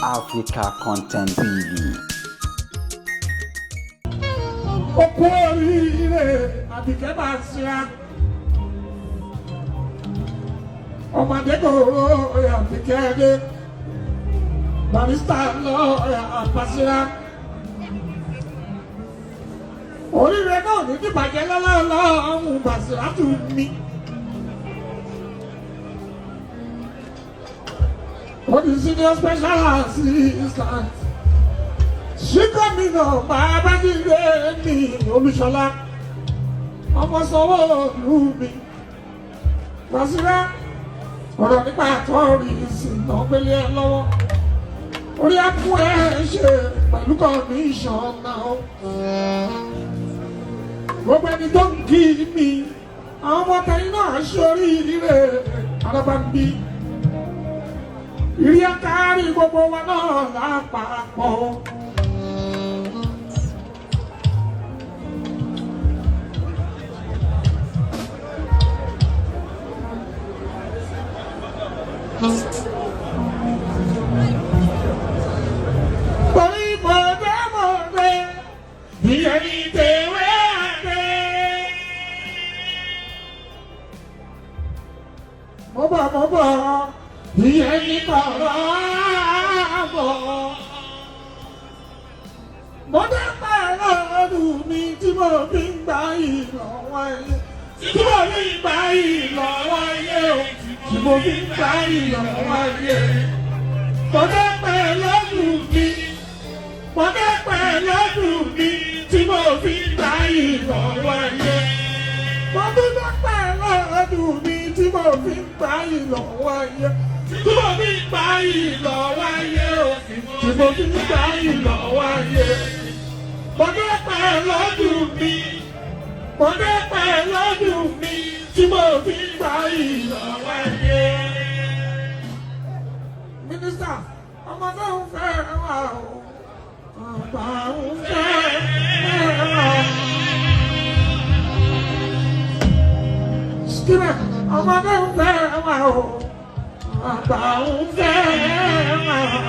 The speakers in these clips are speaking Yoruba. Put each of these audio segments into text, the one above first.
Africa Content TV. Okú oríire Àbíkẹ́ máa ṣíra. Ọmọdé kò ró Àbíkẹ́ dé. Barista lọ́ọ̀yà Àbáṣírá. Oríire náà ní bíbàjẹ́ lọ́lọ́lọ́ ọ̀hún Bàṣírá tù mí. Ó di senior special assistant. Sí gómìnà Babájídé mi Olúṣọlá. Ọmọ Sanwó-Olú mi. Bàṣírá ọ̀rọ̀ nípa àtọ́rí ìsìnà gbélé ẹ lọ́wọ́. Orí akún ẹ ṣe pẹ̀lú kọ́míṣánná. Gbogbo ẹni tó ń kí mi, àwọn ọmọ tẹ̀yìn náà ṣorí ire alábàbí. Ìrí akárí gbogbo wa náà lápapọ̀. Torí mọ̀dé mọ̀dé, ìyẹn ní tèwé àdé. Mo bọ̀ mo bọ̀, ìyẹn ní kọ̀rọ̀ àbọ̀. Mo dé pẹ̀lú ọdún mi tí mo fi ń gbà ìlọ́wọ́ ayé. Tí mo fi ń gbà ìlọ́wọ́ ayé o. Tí mo fi ń gbà ìlọ́wọ́ ayé. Mo dé pẹ̀lú ọdún mi. Mo dé pẹ̀lú ọdún mi tí mo fi ń gbà ìlọ́wọ́ ayé. Mo tún dé pẹ̀lú ọdún mi tí mo fi ń gbà ìlọ́wọ́ ayé. Tí mo fi ń gbà ìlọ́wọ́ ayé o. Tí mo fi ń gbà ìlọ́wọ́ ayé. Mo dé pẹ̀lú ọdún mi. Mo dé pẹ̀lú ọdún mi tí mo fi ń gbà ìlọ́wọ́ ayé. Mínísítà, ọmọ náà ń fẹ́ wà o. Àgbà ń fẹ́ wà o. Skimẹ̀, ọmọ náà ń fẹ́ wà o. Àgbà ń fẹ́ wà o.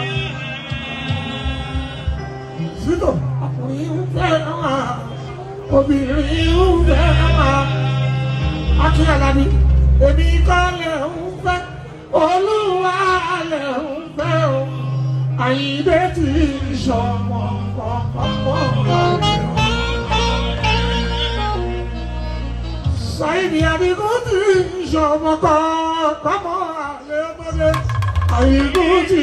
Zito, ọkùnrin ń fẹ́ wà o. Obìnrin ń fẹ́ wà o. Akin Alabi, èmi kọ́ lẹ̀ ń fẹ́, Olúwa lẹ̀ ń fẹ́ o. Àyìndé ti sọmọ kọ̀ọ̀kan. Sáyidì Adigun ti sọmọ kọ̀ọ̀kan mọ́ àlẹ́ ọmọdé. Àyìndé ti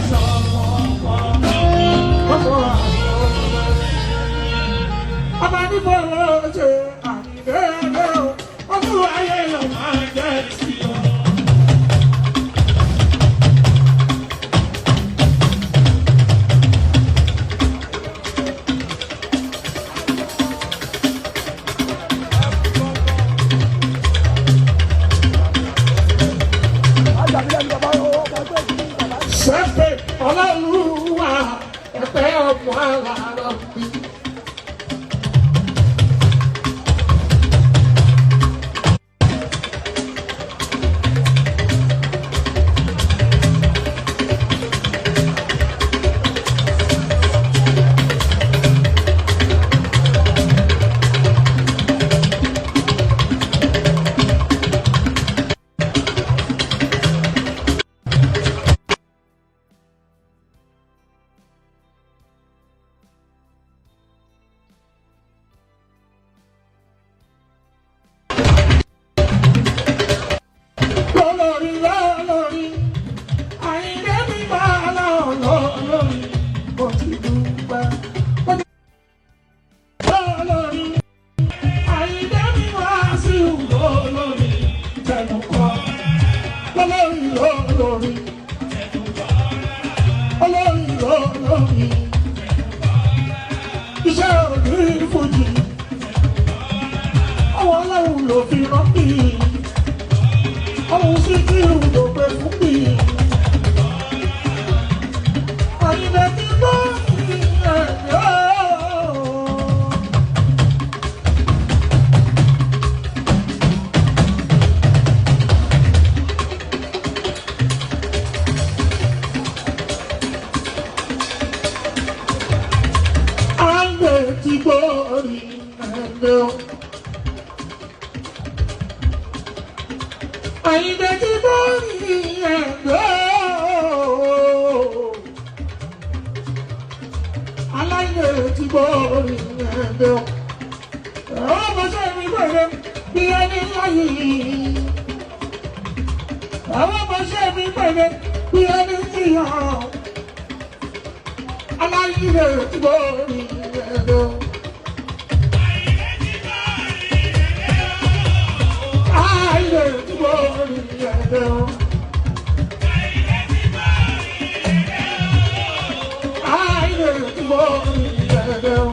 sọmọ kọ̀ọ̀kan mọ́ àlẹ́ ọmọdé. Ọba níbo ló ṣe Àyìndé ẹgbẹ́ o, ọdún ayé ló máa jẹ́ sí ọ. Sẹ́pẹ̀ ọlọ́lúwa ẹ̀pẹ́ ọmọ alára mi. ẹ̀dẹ̀ o. Àwọn ọmọọṣẹ́ mi pẹ̀lẹ́ bí ẹni láyé. Àwọn ọmọọṣẹ́ mi pẹ̀lẹ́ bí ẹni jìyà. Aláyé rẹ̀ ti bọ̀ rí ẹ̀dẹ̀ o. Ayé ti bọ̀ rí ẹ̀dẹ̀ o. Ayé ti bọ̀ rí ẹ̀dẹ̀ o.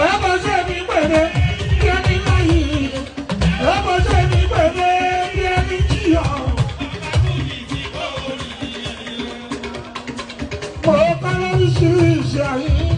Ọmọọṣẹ́ mi pẹ̀lẹ́ bí ẹni láyé. Ọmọọṣẹ́ mi pẹ̀lẹ́ bí ẹni jìyà. Mo kọ́ lóríṣiríṣi ayé.